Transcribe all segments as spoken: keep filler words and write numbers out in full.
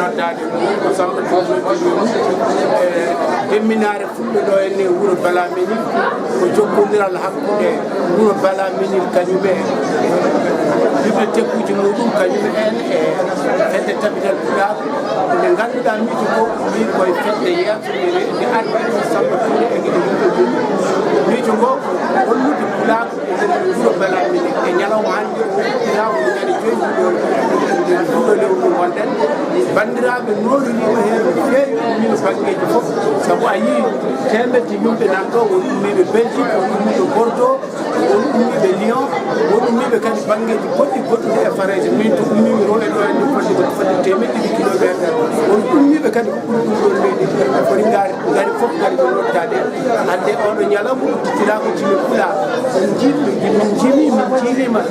Addaade ɗum ko Samba Touré Touré, e demminaare Fulɓe ɗo henne wuro Balaminil, ko jokkondiral hakkunde wuro Balaminil kañum e bibliotekkuuji muɗum kañum en e fedde tabital Pulaaku. Nde ngannduɗaa miijo ko wii koye fedde yeeso nde, nde ardi Samba Touré e geɗe yimɓe mum. Miijo ngo ko hollude Pulaaku e nder wuro Balaminil e ñalawma hannde o, ina o ñande joyi ɗo, ɗo lewru ngonɗen. Banndiraaɓe nooririima heen no feewi, ummiima banngeeji fof. Sabu a yii teemedde yimɓe nan ɗo, won ummiiɓe Belgique, won ummiiɓe Bordeaux, won ummiiɓe Lyon, won ummiiɓe kadi banngeeji goɗɗi goɗɗuɗi e Farayse. Min to ummiimi ɗo e ɗo hannde fodde, fodde teemedde ɗiɗi kilometer. Won ummiiɓe kadi ko ɓuri ɗum ɗon leydi, ɓe foti ngari, ngari fof ngari ɗo noddaade. Hannde oɗo ñalawma udditiraama Jime Pulaar. Min njiimi, min njiimi, min njiiriima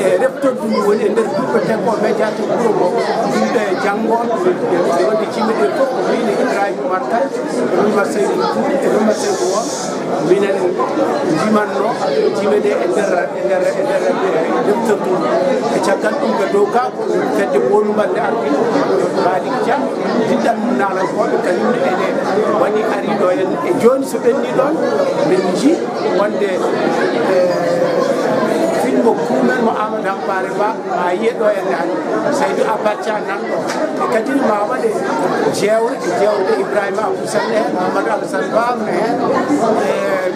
e reftordu ndi woni e nder duɗɗo tekko médiateur wuro ngo. Yimɓe janngoon, ɓe wonde jime ɗe fof ko wiyde Ibrahima Oumar Kane, e Oumar Seydou Touré, e Oumar Seydou Won. Minen njimanno jime ɗe e nder, e nder, e nder reftordu ndu. E caggal ɗum, ko dow gaa ko fedde bonumal nde ardi, Malick Thiam, jiɗɗal mum naalankooɓe, kañum ne ene waɗi ari ɗo en. E jooni so ɓenni ɗon, min nji wonde, eh, film kuumen mo Amadou Hampare Ba, ma yiye ɗo en hannde. Seydou Abacha nan ɗo. E kadi ma waɗe jeewre, e jeewre Ibrahima Abou Sall en, Mamadou Alassane Ba en, eh,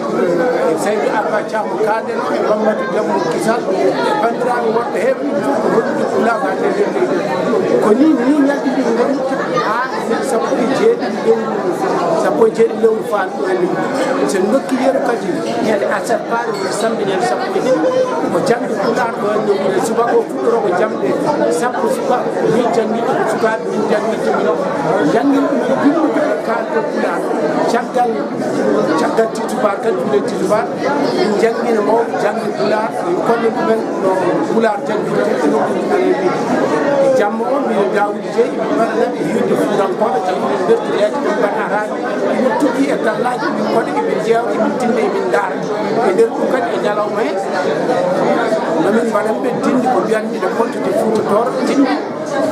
Seydou Abacha mo kaalɗen o, e Mamadou Dembo Kisal, e banndiraaɓe wonɓe heewɓe ɗum fof ko hollude Pulaar hannde nder leydi. Ko ni, ni ñalɗi ɗi ngoni haa sappo e jeeɗiɗi lewru, sappo e jeeɗiɗi lewru Faan ɗo e leydi. So en nokki yeru kadi ñande aset paare woni samedi ñande sappo e ɗiɗi, ko jaŋde Pulaar ɗo e leydi. Subaka o fuɗɗoroo ko jamɗe sappo subaka, min jannginta ko sukaaɓe, min jannginta min. Janngin ɗum binndugol e kaalgol Pulaar. Caggal, caggal titubaar, kadi juulee titubaar, min janngina mawɓe jaŋde Pulaar, min kolla ɗumen no Pulaar janngirtee e nokkuuji men e leydi. E jamma o, minen Daawuud Jeey, min mbaɗana ɓe hiirde Fuutankooɓe, tawi min mberti leeƴe, min mbaɗa araade, min tuggii e tallaaji, min koɗa, min jeewa, min tinda, min ndaara. E nder ɗum kadi e ñalawma he, no min mbaɗan ɓe tinndi ko mbiyanmi le compte de Fuuta Tooro, tinndi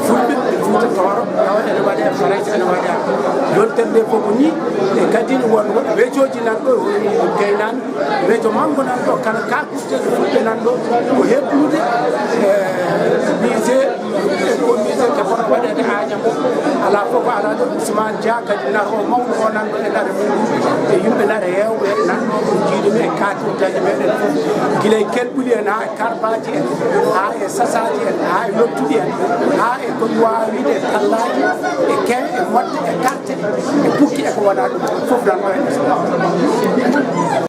Fulɓe e Fuuta Tooro, tawa ene waɗe e Farayse, ene waɗe e yontere nde fof ko nii. E kadi ne won woɓɓe wecooji nan ɗo, woni gaynaami, weco manngo nan ɗo, kala ka kusteeɗo Fulɓe nan ɗo, ko heɓnude, e, musée, e ko musée ke fota waɗeede Añam o. Alaa fof ko alaa ɗo, Ousmane Dia kadi nar o mawɗo o nan ɗo e nare mum, e yimɓe nare heewɓe nan ɗo, ɗum jiiɗumi e kaatirtaaji meɗen fof, gila e kelɓuli en haa e karbaaji en, haa e sasaaji en, haa e lottuɗi en, haa e ko mi waawa wiide e tallaaji, e kewe, e motte, e karte, e bukki, e ko wonaa ɗum fof nan ɗo e nder.